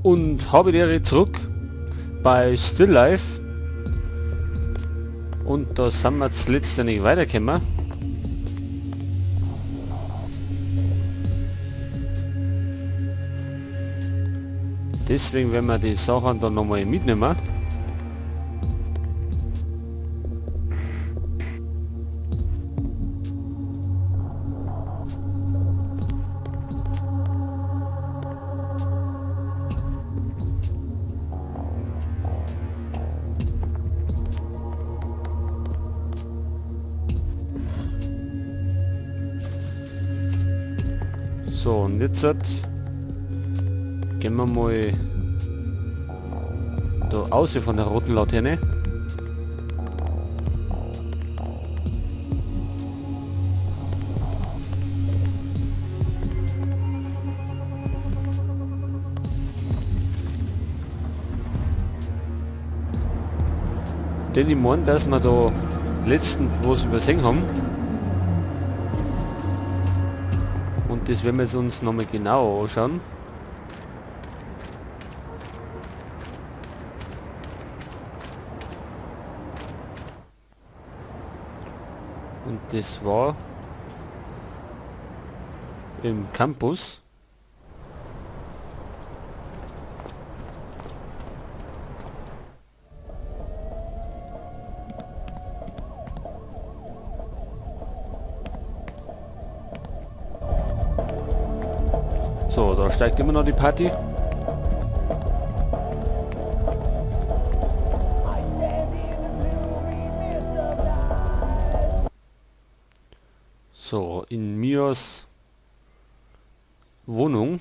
Und habe die Ehre zurück bei Still Life. Und da sind wir zuletzt ja nicht weitergekommen. Deswegen werden wir die Sachen dann nochmal mitnehmen. So, und jetzt gehen wir mal da außer von der roten Laterne. Denn ich meine, dass wir da letzten was übersehen haben. Und das werden wir jetzt uns nochmal genau anschauen. Und das war im Campus. So, da steigt immer noch die Party. So, in Mios Wohnung.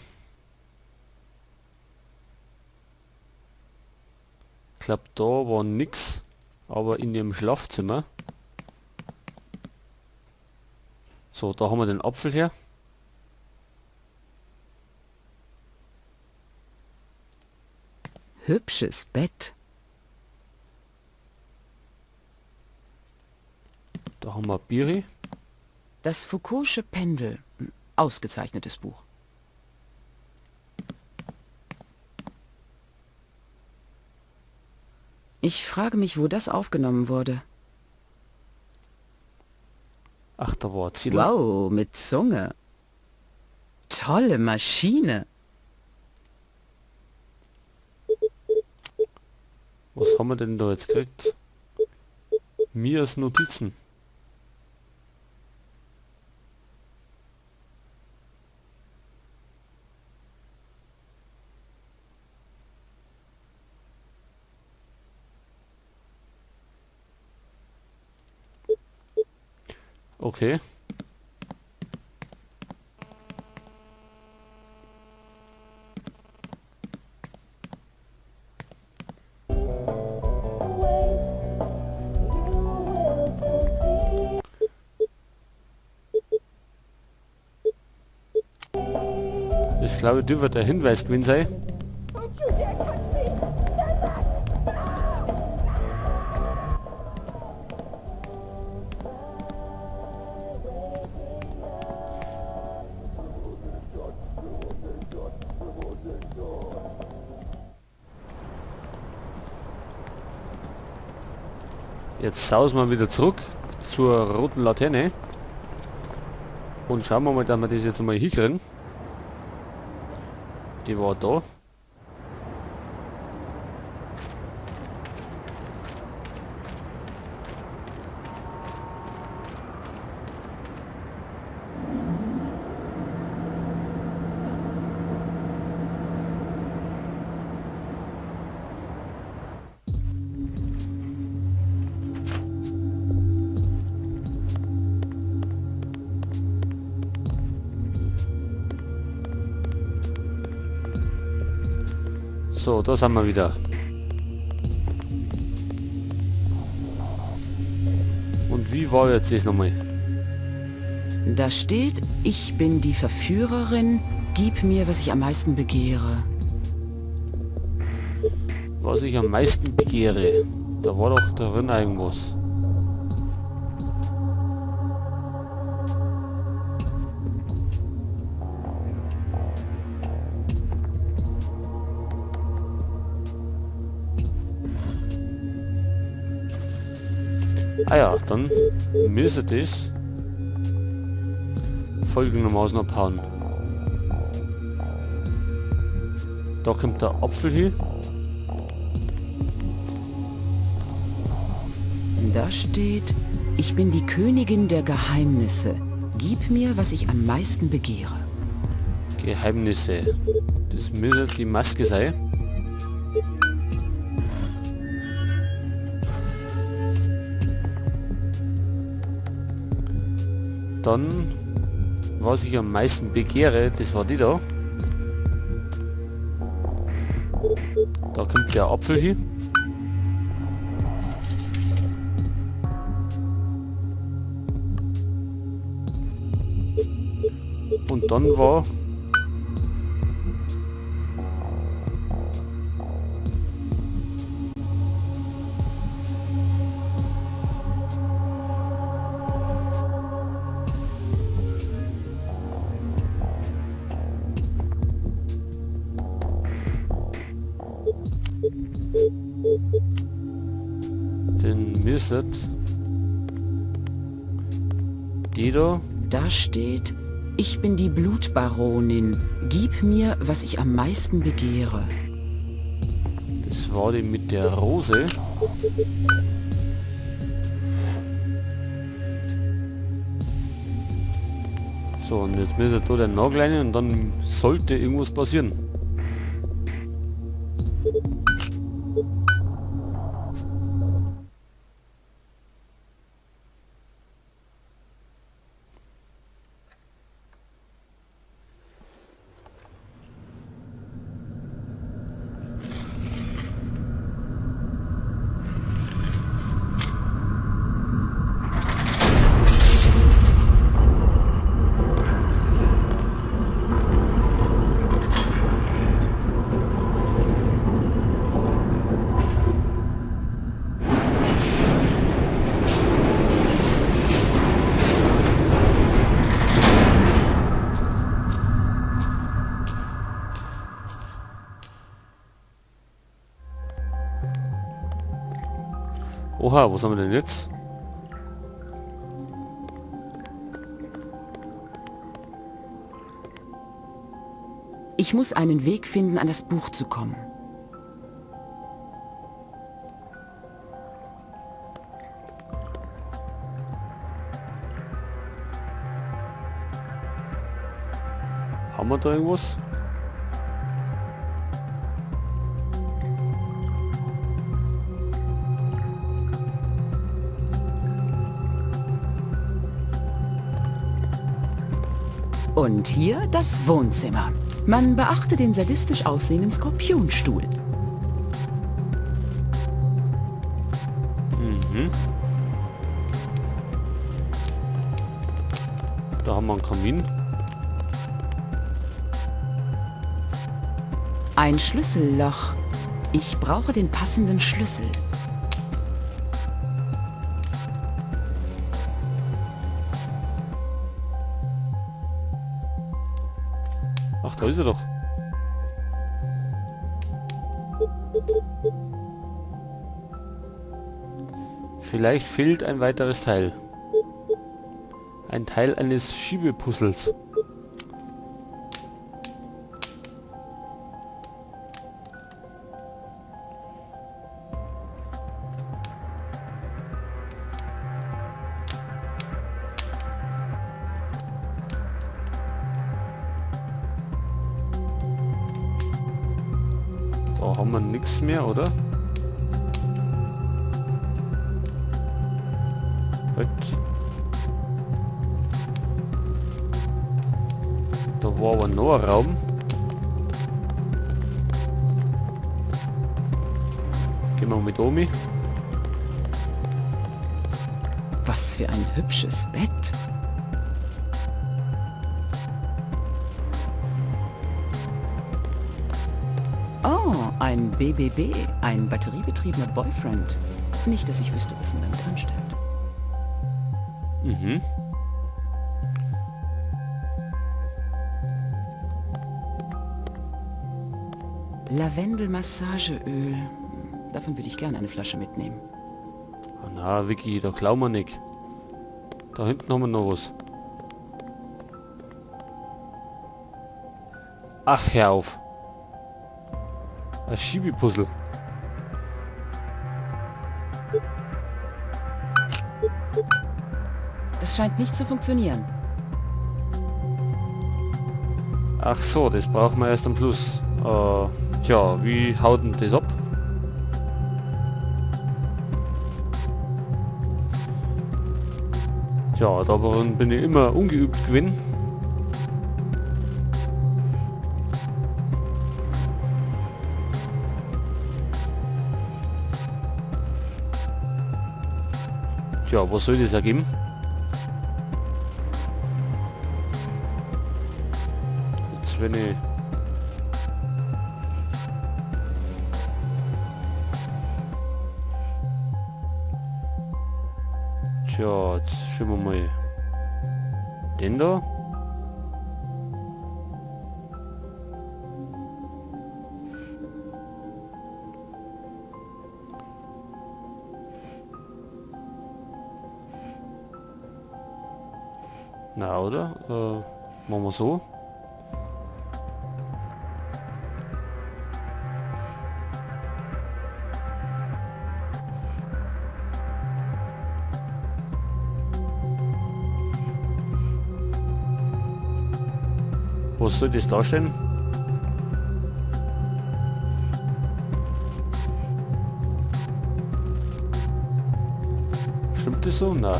Ich glaub, da war nix, aber in dem Schlafzimmer. So, da haben wir den Apfel her. Hübsches Bett. Da haben wir Biri. Das Foucault'sche Pendel. Ausgezeichnetes Buch. Ich frage mich, wo das aufgenommen wurde. Ach, da war Ziel. Wow, mit Zunge. Tolle Maschine. Was haben wir denn da jetzt gekriegt? Mias Notizen. Okay. Das glaube ich dürfte der Hinweis gewesen sein. Jetzt sausen wir wieder zurück zur roten Laterne und schauen wir mal, dass wir das jetzt mal hinkriegen. Die war da. So, da sind wir wieder. Und wie war jetzt das nochmal? Da steht, ich bin die Verführerin, gib mir, was ich am meisten begehre. Was ich am meisten begehre. Da war doch darin irgendwas. Ah ja, dann müsste das folgendermaßen abhauen. Da kommt der Apfel hin. Da steht, ich bin die Königin der Geheimnisse. Gib mir, was ich am meisten begehre. Geheimnisse. Das müsste die Maske sein. Dann, was ich am meisten begehre, das war die da. Da kommt der Apfel hin. Und dann war... Den müsstet die da. Da steht, ich bin die Blutbaronin. Gib mir, was ich am meisten begehre. Das war die mit der Rose. So, und jetzt müsste da der Nagel rein und dann sollte irgendwas passieren. Oha, was haben wir denn jetzt? Ich muss einen Weg finden, an das Buch zu kommen. Haben wir da irgendwas? Und hier das Wohnzimmer. Man beachte den sadistisch aussehenden Skorpionstuhl. Mhm. Da haben wir einen Kamin. Ein Schlüsselloch. Ich brauche den passenden Schlüssel. Ach, da ist er doch. Vielleicht fehlt ein weiteres Teil. Ein Teil eines Schiebepuzzles. Da haben wir nichts mehr, oder? Halt. Da war aber noch ein Raum. Gehen wir mit Omi. Was für ein hübsches Bett. Oh, ein BBB, ein batteriebetriebener Boyfriend. Nicht, dass ich wüsste, was man damit anstellt. Mhm. Lavendelmassageöl. Davon würde ich gerne eine Flasche mitnehmen. Ah, na, Vicky, da klauen wir nicht. Da hinten haben wir noch was. Ach, hör auf. Ein Schiebepuzzle. Das scheint nicht zu funktionieren. Ach so, das brauchen wir erst am Schluss. Tja, wie haut denn das ab? Tja, da bin ich immer ungeübt gewesen. Tja, was soll das ergeben? Jetzt wenn ich... Tja, jetzt schauen wir mal den da. Na, oder? Machen wir so. Was soll das darstellen? Stimmt das so? Na.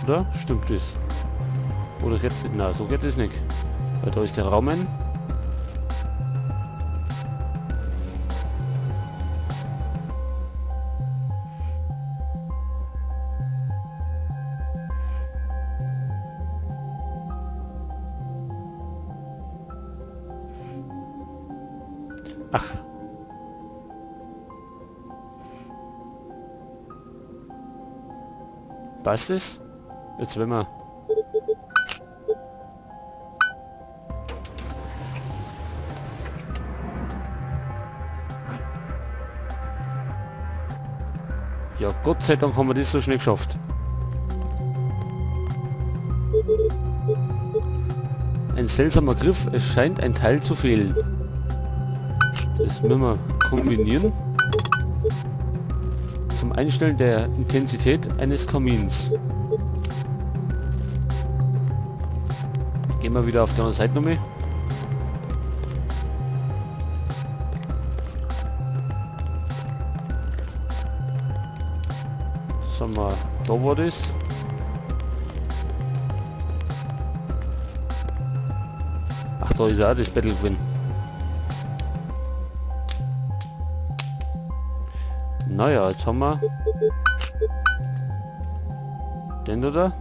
Oder? Stimmt das? Oder geht... Na, so geht das nicht. Weil da ist der Raum ein. Ach. Passt es? Jetzt wenn wir... Ja, Gott sei Dank haben wir das so schnell geschafft. Ein seltsamer Griff, es scheint ein Teil zu fehlen. Das müssen wir kombinieren. Zum Einstellen der Intensität eines Kamins. Gehen wir wieder auf die andere Seite nochmal. Sagen wir, da war das. Ach, da ist auch das Battle gewesen. Naja, jetzt haben wir den da.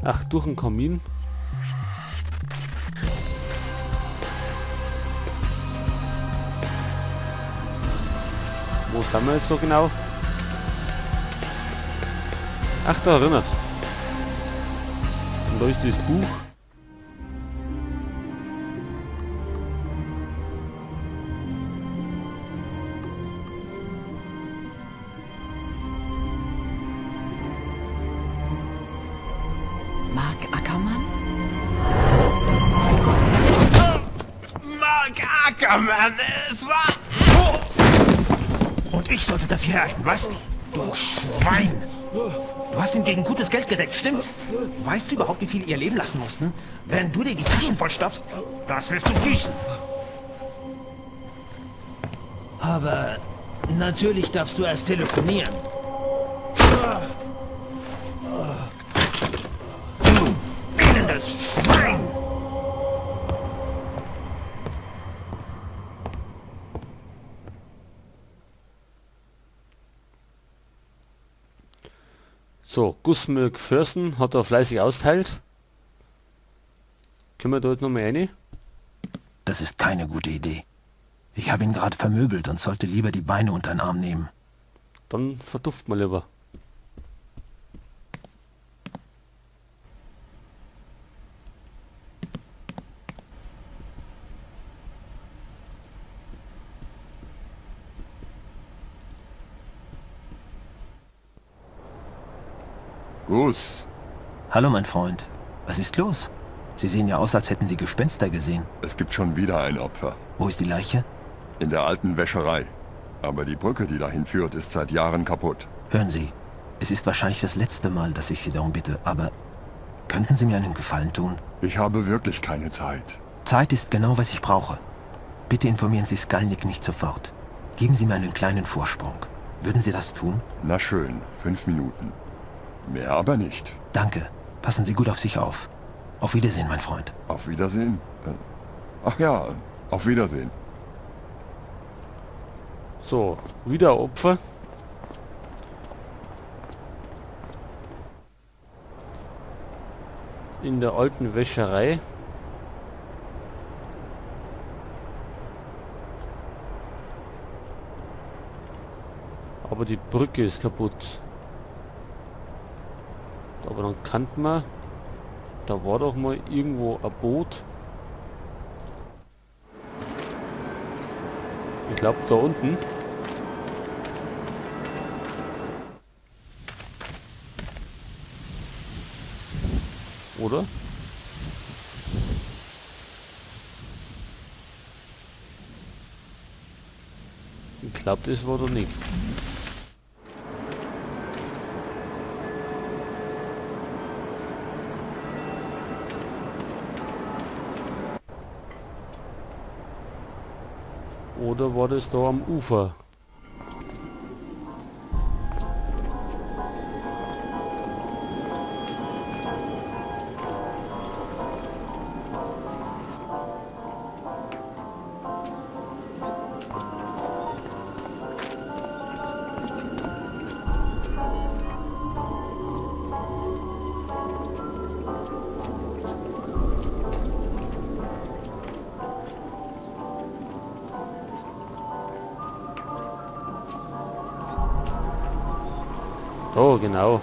Ach, durch den Kamin. Wo sind wir jetzt so genau? Ach, da erinnert. Und da ist das Buch. Mark Ackermann? Mark Ackermann, es war... Oh. Und ich sollte dafür herhalten, was? Du Schwein! Du hast ihn gegen gutes Geld gedeckt, stimmt's? Weißt du überhaupt, wie viel ihr leben lassen mussten? Während du dir die Taschen vollstopfst, das wirst du büßen. Aber natürlich darfst du erst telefonieren. Du elendes Schwein! So, Gus McPherson hat da fleißig austeilt. Können wir da jetzt nochmal rein? Das ist keine gute Idee. Ich habe ihn gerade vermöbelt und sollte lieber die Beine unter den Arm nehmen. Dann verdufft mal lieber. Gus. Hallo, mein Freund. Was ist los? Sie sehen ja aus, als hätten Sie Gespenster gesehen. Es gibt schon wieder ein Opfer. Wo ist die Leiche? In der alten Wäscherei. Aber die Brücke, die dahin führt, ist seit Jahren kaputt. Hören Sie, es ist wahrscheinlich das letzte Mal, dass ich Sie darum bitte, aber könnten Sie mir einen Gefallen tun? Ich habe wirklich keine Zeit. Zeit ist genau, was ich brauche. Bitte informieren Sie Skalnik nicht sofort. Geben Sie mir einen kleinen Vorsprung. Würden Sie das tun? Na schön, 5 Minuten. Mehr aber nicht. Danke. Passen Sie gut auf sich auf. Auf Wiedersehen, mein Freund. Auf Wiedersehen? Ach ja, auf Wiedersehen. So, wieder Opfer. In der alten Wäscherei. Aber die Brücke ist kaputt. Aber dann kannte man, da war doch mal irgendwo ein Boot. Ich glaube da unten. Oder? Ich glaube, das war doch nicht. Oder war das da am Ufer? Oh, genau.